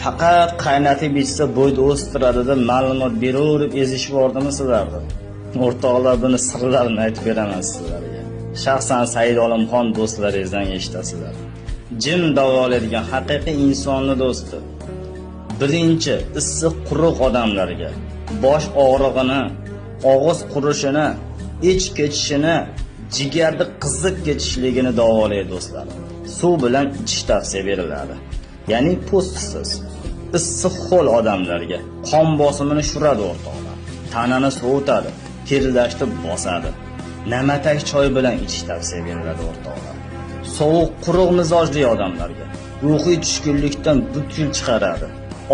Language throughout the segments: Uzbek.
Faqat qaynatib ichsa bo'yni o'stiradi deb ma'lumot beraverib ezishib yubordimi sizlarni? O'rtoqlar, buni sirlarini aytib beraman sizlarga. Shaxsan Said Olimxon do'stlaringizdan eshitasizlar. Jim davolaydigan haqiqiy insonni do'sti. Birinchi, issiq quruq odamlarga bosh og'rig'ini, og'iz qurishini, ich ketishini, jigarni qizib ketishligini davolaydi, do'stlar. Suv bilan ichish tavsiya beriladi. Ya'ni po'stsiz. Issiq ho'l odamlarga qon bosimini tushiradi, o'rtoqlar. Tanani sovutadi, terlashni bosadi. Na'matak choy bilan ichish tavsiya beriladi, o'rtoqlar. Sovuq quruq mizojli odamlarga ruhiy tushkunlikdan butkul chiqaradi.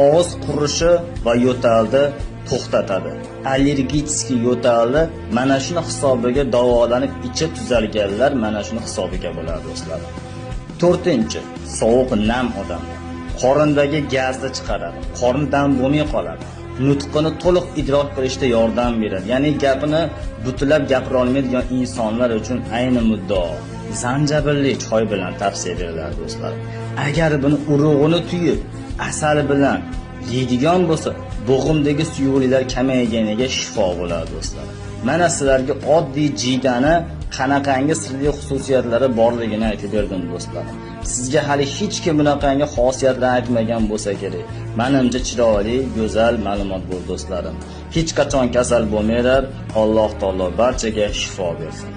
Og'iz qurishi va yo'talni to'xtatadi. Аллергический yo'talni mana shuni hisobiga davolanib ichib tuzalganlar mana shuni hisobiga bo'ladi, do'stlar. To'rtinchi, sovuq nam odamlar. Qorindagi gazni chiqaradi. Qorni dam bo'lmay qoladi. Nutqini to'liq idrok qilishda yordam beradi. Ya'ni gapini butlab gapira olmaydigan insonlar uchun ayni muddao zanjabilli choy bilan tavsiya beriladi, do'stlar. Agar buni urug'ini tuyib, asal bilan yeydigan bo'lsa, bo'g'imdagi suyuqliklar kamayganiga shifo bo'ladi, do'stlar. Mana sizlarga oddiy jiydani qanaqangi sirli xususiyatlari borligini aytib berdim, do'stlar. Sizga hali hech kim bunaqangi xosiyatlarni aytmagan bo'lsa kerak. Menimcha, chiroyli, go'zal ma'lumot bo'ldi, do'stlarim. Hech qachon kasal bo'lmanglar. Alloh taolo barchaga shifo bersin.